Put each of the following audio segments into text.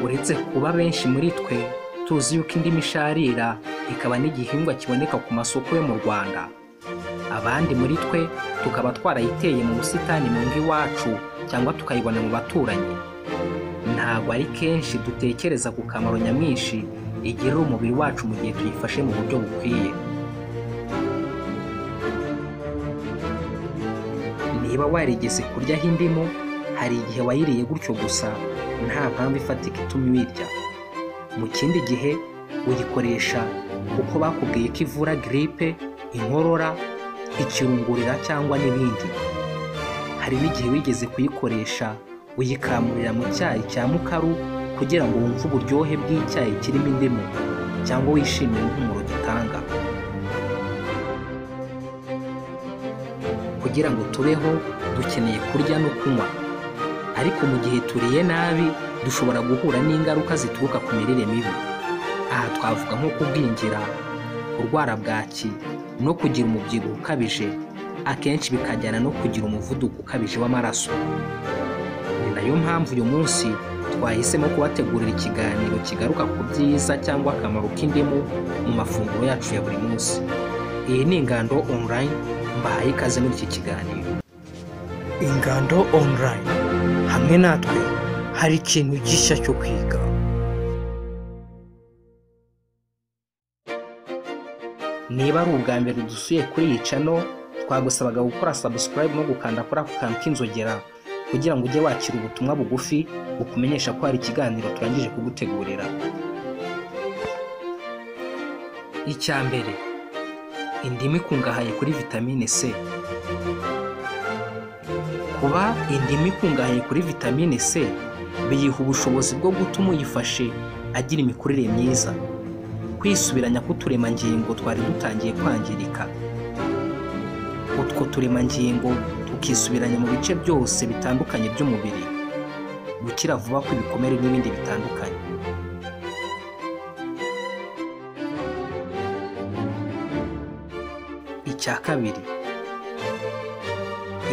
Uretse kuba benshi muri twe tuzi yuko indimu isharira ikaba n'igihingwa kiboneka ku masoko yo mu Rwanda, abandi muri twe tukaba twarayiteye mu busitani mu ngo iwacu cyangwa tukayibona mu baturanyi. Ntabwo ari kenshi dutekereza ku kamaro nyamwinshi igirira umubiri wacu mu gihe tuyifashe mu buryo bukwiye. Niba warigeze kuryaho indimu, hari igihe wayiriye gutyo gusa nta mpamvu ifatika ituma uyirya. Mu kindi gihe uyikoresha kuko bakubwiye ko ivura giripe, inkorora, ikirungurira cyangwa n'ibindi. Hari n'igihe wigeze kuyikoresha uyikamurira mu cyayi cya mukaru kugira ngo wumve uburyohe bw'icyayi kirimo indimu cyangwa wishimire impumuro gitanga. Kugira ngo tubeho dukeneye kurya no kunywa, ariko mu gihe turiye nabi dushobora guhura n'ingaruka zituruka ku mirire mibi. Aha twavuga nko kugwingira, kurwara bwaki no kugira umubyibuho ukabije, akenshi bikajyana no kugira umuvuduko ukabije w'amaraso. Ni nayo mpamvu uyu munsi twahisemo kubategurira ikiganiro kigaruka ku byiza cyangwa akamaro k'indimu mu mafunguro yacu ya buri munsi. Iyi ni Ingando Online, mbahaye ikaze muri iki kiganiro. Ingando Online, hamwe natwe hari ikintu gishya cyo kwiga. Niba ari ubwa mbere dusuye kuri iyi channel, twagusabaga gukora subscribe no gukanda kuri ako kantu k'inzogera kugira ngo ujye wakira ubutumwa bugufi bukumenyesha ko hari ikiganiro turangije kugutegurira. Icya mbere, indimu ikungahaye kuri vitamine C. Kuba indimu ikungahaye kuri vitamine C biyiha ubushobozi bwo gutuma uyifashe agira imikurire myiza, kwisubiranya k'uturemangingo twari dutangiye kwangirika. Utwo turemangingo tukisubiranya mu bice byose bitandukanye by'umubiri, gukira vuba kw'ibikomere n'ibindi bitandukanye. Icya kabiri,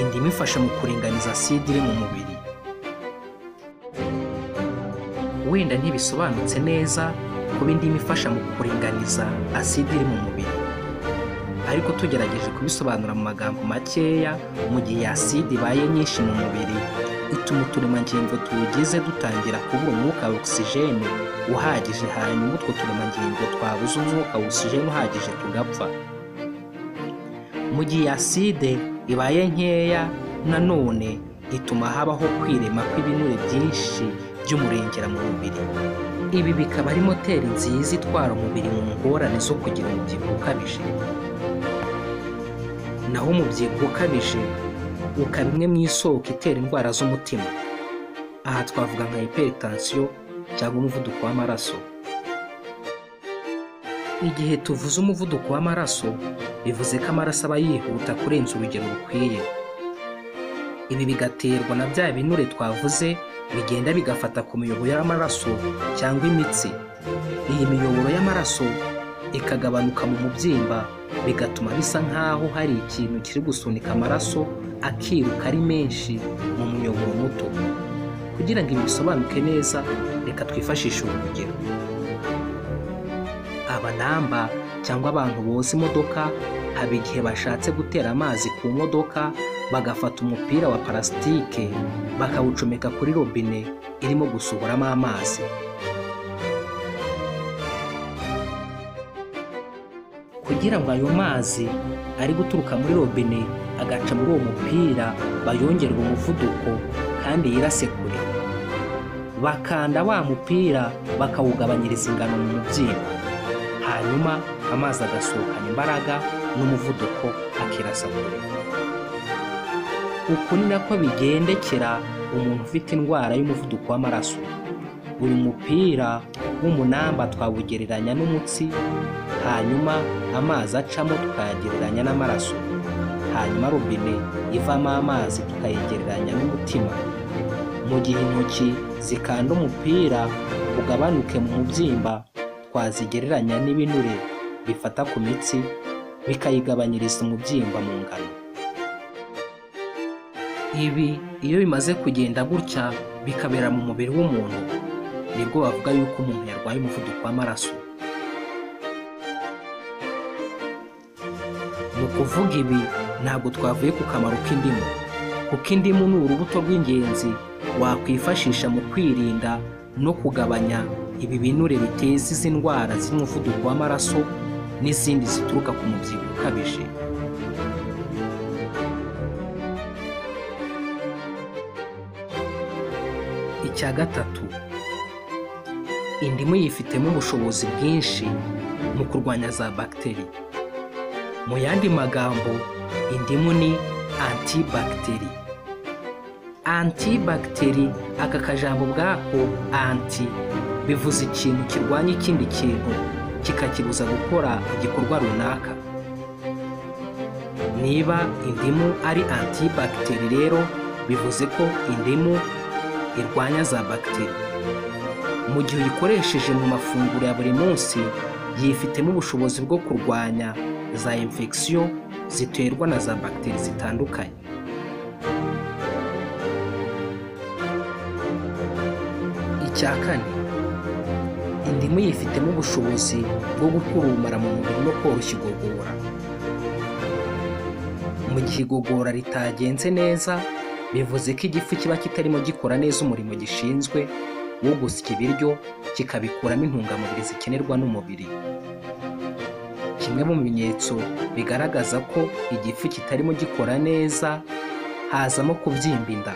indimu ifasha mu kuringaniza aside iri mu mubiri. Wenda ntibisobanutse neza kuba indimu ifasha mu kuringaniza aside iri mu mubiri, ariko tugerageje kubisobanura mu magambo makeya, mu gihe aside ibaye nyinshi mu mubiri ituma uturemangingo tuwugize dutangira kubura umwuka wa ogisijene uhagije, hanyuma utwo turemangingo twabuze umwuka wa ogisijene uhagije tugapfa. Mu gihe aside ibaye nkeya nanone ituma habaho kwirema kw'ibinure byinshi by'umurengera mu mubiri. Ibi bikaba ari moteri nziza itwara umubiri mu ngorane zo kugira umubyibuho ukabije. Naho umubyibuho ukabije ukaba imwe mu isoko itera indwara z'umutima. Aha twavuga nka hypertension cyangwa umuvuduko w'amaraso. Igihe tuvuze umuvuduko w'amaraso bivuze ko amaraso aba yihuta kurenza urugero rukwiye. Ibi bigaterwa na bya binure twavuze bigenda bigafata ku miyoboro y'amaraso cyangwa imitsi. Iyi miyoboro y'amaraso ikagabanuka mu mubyimba, bigatuma bisa nk'aho hari ikintu kiri gusunika amaraso akiruka ari menshi mu muyoboro muto. Kugira ngo ibi bisobanuke neza, reka twifashishe urugero. Abanamba cyangwa abantu boza imodoka haba igihe bashatse gutera amazi ku modoka bagafata umupira wa parasitike bakawucomeka kuri robine irimo gusohoramo amazi. Kugira ngo ayo mazi ari guturuka muri robine agaca muri uwo mupira bayongerere umuvuduko kandi yirase kure, bakanda wa mupira bakawugabanyiriza ingano mu mubyimba, hanyuma amazi agasohokana imbaraga n'umuvuduko akirasa kure. Uku ni nako bigendekera umuntu ufite indwara y'umuvuduko w'amaraso. Uyu mupira w'umunamba twawugereranya n'umutsi, hanyuma amazi acamo tukayagereranya n'amaraso, hanyuma robine ivamo amazi tukayegereranya n'umutima. Mu gihe intoki zikanda umupira ugabanuke mu mubyimba, twazigereranya n'ibinure bifata ku mitsi bikayigabanyiriza umubyimba mu ngano. Ibi iyo bimaze kugenda gutya bikabera mu mubiri w'umuntu, nibwo bavuga yuko umuntu yarwaye umuvuduko w'amaraso. Mu kuvuga ibi ntabwo twavuye ku kamaro k'indimu, kuko indimu ni urubuto rw'ingenzi wakwifashisha mu kwirinda no kugabanya ibi binure biteza izi ndwara z'umuvuduko w'amaraso n'izindi zituruka ku mubyibuho ukabije. Icya gatatu, indimu yifitemo ubushobozi bwinshi mu kurwanya za bagiteri. Mu yandi magambo, indimu ni antibacteri. Antibacteri, aka kajambo ubwako anti bivuze ikintu kirwanya ikindi kintu kikakibuza gukora igikorwa runaka. Niba indimu ari antibacteri rero bivuze ko indimu irwanya za bagiteri. Mu gihe uyikoresheje mu mafunguro ya buri munsi, yifitemo ubushobozi bwo kurwanya za infection ziterwa na za bagiteri zitandukanye. Icya kane, indimu yifitemo ubushobozi bwo gukura ubumara mu mubiri no koroshya igogora. Mu gihe igogora ritagenze neza, bivuze ko igifu kiba kitarimo gikora neza umurimo gishinzwe wo gusya ibiryo kikabikuramo intungamubiri zikenerwa n'umubiri. Kimwe mu bimenyetso bigaragaza ko igifu kitarimo gikora neza hazamo kubyimba inda,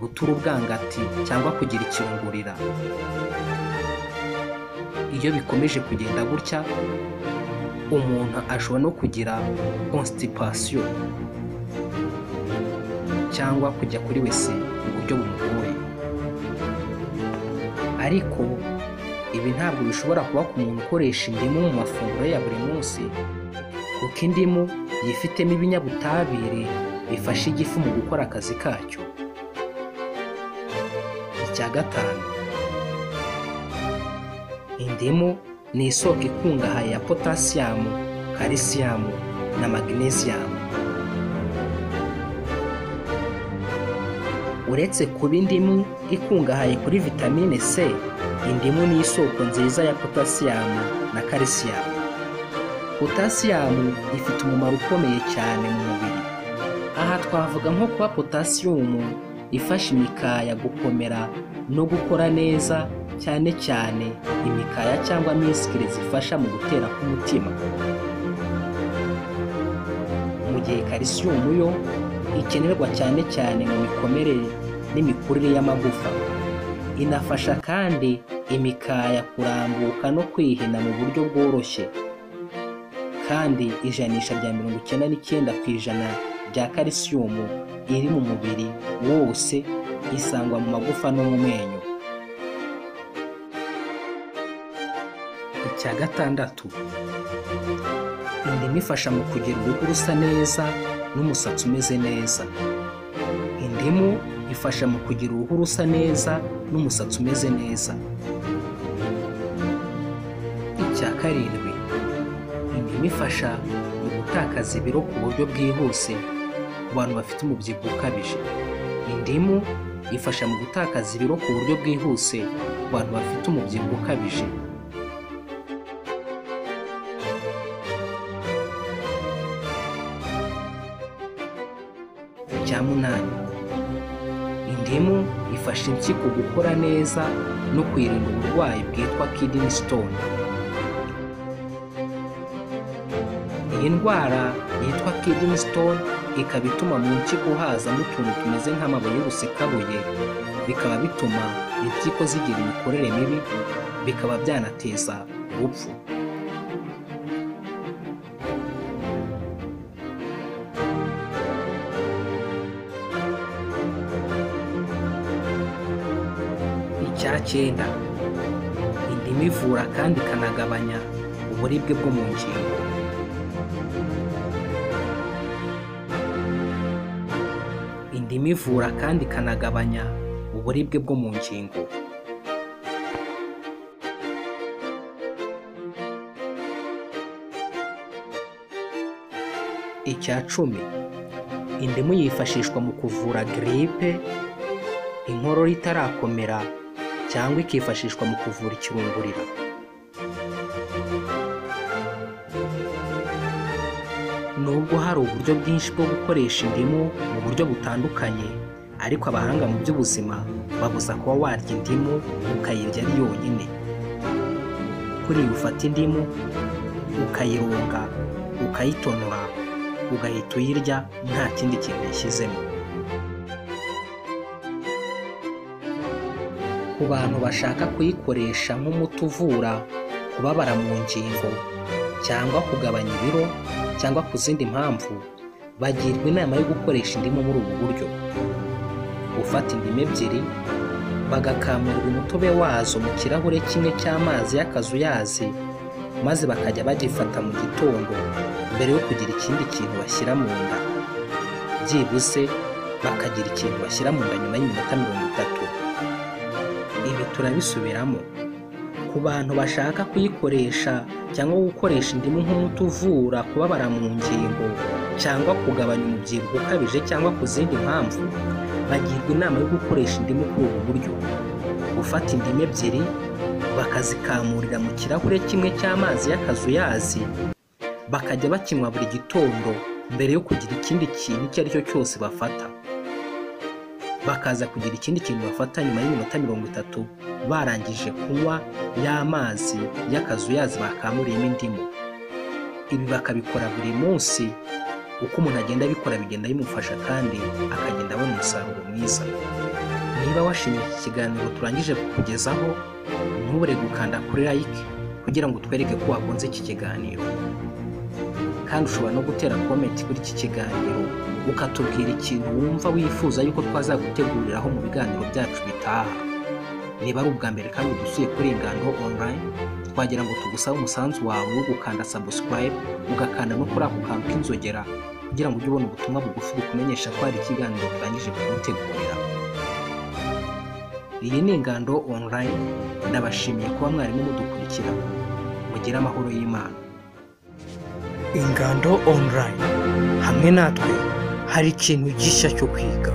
gutura ubwangati cyangwa kugira ikirungurira. Iyo bikomeje kugenda gutya, umuntu ashobora no kugira constipation cyangwa kujya kuri wese mu buryo bumugoye. Ariko ibi ntabwo bishobora kuba ku muntu ukoresha indimu mu mafunguro ya buri munsi, kuko indimu yifitemo ibinyabutabire bifasha igifu mu gukora akazi kacyo. Icya gatanu, indimu ni isoko ikungahaye ya potasiyumu, kalisiyumu na magnesium. Uretse kuba indimu ikungahaye kuri vitamine C, indimu ni isoko nziza ya potasiyumu na kalisiyumu. Potasiyumu ifite umumaro ukomeye cyane mu mubiri. Aha twavuga nko kuba potasiyumu ifasha imikaya gukomera no gukora neza, cyane cyane imikaya cyangwa misikire zifasha mu gutera k'umutima. Mu gihe kalisiyumu yo ikenerwa cyane cyane mu mikomere n'imikurire y'amagufa. Inafasha kandi imikaya kurambuka no kwihina mu buryo bworoshye. Kandi ijanisha rya 99% rya kalisiyumu iri mu mubiri wose isangwa mu magufa no mu menyo. Icya gatandatu, indimu ifasha mu kugira uruhu rusa neza n'umusatsi umeze neza. Indimu ifasha mu kugira uruhu rusa neza n'umusatsi umeze neza. Icya karindwi, indimu ifasha mu gutakaza ibiro ku buryo bwihuse ku bantu bafite umubyibuho ukabije. Indimu ifasha mu gutakaza ibiro ku buryo bwihuse ku bantu bafite umubyibuho ukabije. Icya munani, indimu ifasha impyiko gukora neza no kwirinda uburwayi bwitwa kidney stone. Iyi ndwara yitwa kidney stone ikaba ituma mu mpyiko hazamo utuntu tumeze nk'amabuye y'urusekabuye, bikaba bituma impyiko zigira imikorere mibi, bikaba byanateza urupfu. Icya cyenda, indimu ivura kandi ikanagabanya uburibwe bwo mu ngingo. Indimu ivura kandi ikanagabanya uburibwe bwo mu ngingo. Icya 10, indimu yifashishwa mu kuvura giripe, inkorora itarakomera cyangwa ikifashishwa mu kuvura ikirungurira. Nubwo hari uburyo bwinshi bwo gukoresha indimu mu buryo butandukanye, ariko abahanga mu by'ubuzima babuza kuba warya indimu ukayirya ari yonyine. Kuri iyi ufata indimu ukayironga, ukayitonora, ugahita uyirya nta kindi kintu yashyizemo. Ku bantu bashaka kuyikoresha nk'umuti uvura kubabara mu ngingo cyangwa kugabanya ibiro cyangwa ku zindi mpamvu, bagirwa inama yo gukoresha indimu muri ubu buryo: gufata indimu ebyiri bagakamurira umutobe wazo mu kirahure kimwe cy'amazi y'akazuyazi, maze bakajya bagifata mu gitondo mbere yo kugira ikindi kintu bashyira mu nda, byibuze bakagira ikintu bashyira mu nda nyuma y'iminota 30. Ibi turabisubiramo. Ku bantu bashaka kuyikoresha cyangwa gukoresha indimu nk'umuti uvura kubabara mu ngingo cyangwa kugabanya umubyibuho ukabije cyangwa ku zindi mpamvu, bagirwa inama yo gukoresha indimu kuri ubu buryo: gufata indimu ebyiri bakazikamurira mu kirahure kimwe cy'amazi y'akazuyazi, bakajya bakinywa buri gitondo mbere yo kugira ikindi kintu icyo ari cyo cyose bafata, bakaza kugira ikindi kintu bafata nyuma y'iminota 30 barangije kunywa y'amazi y'akazuyazi bakamuriyemo indimu. Ibi bakabikora buri munsi. Uko umuntu agenda abikora bigenda bimufasha kandi akagenda abona umusaruro mwiza. Niba washimye iki kiganiro turangije kukugezaho, ntubure gukanda kuri like kugira ngo utwereke ko wakunze iki kiganiro. Kandi ushobora no gutera comment kuri iki kiganiro ukatubwira ikintu wumva wifuza yuko twazaguteguriraho mu biganiro byacu bitaha. Niba ari ubwa mbere kandi udusuye kuri Ingando Online, twagira ngo tugusabe umusanzu wawe wo gukanda subscribe, ugakanda no kuri ako kantu k'inzogera kugira ngo ujye ubona ubutumwa bugufi bukumenyesha ko hari ikiganiro turangije kugutegurira. Iyi ni Ingando Online, ndabashimiye kuba mwarimo mudukurikira. Mugire amahoro y'Imana. Ingando Online, hamwe natwe hari ikintu gishya cyo kwiga.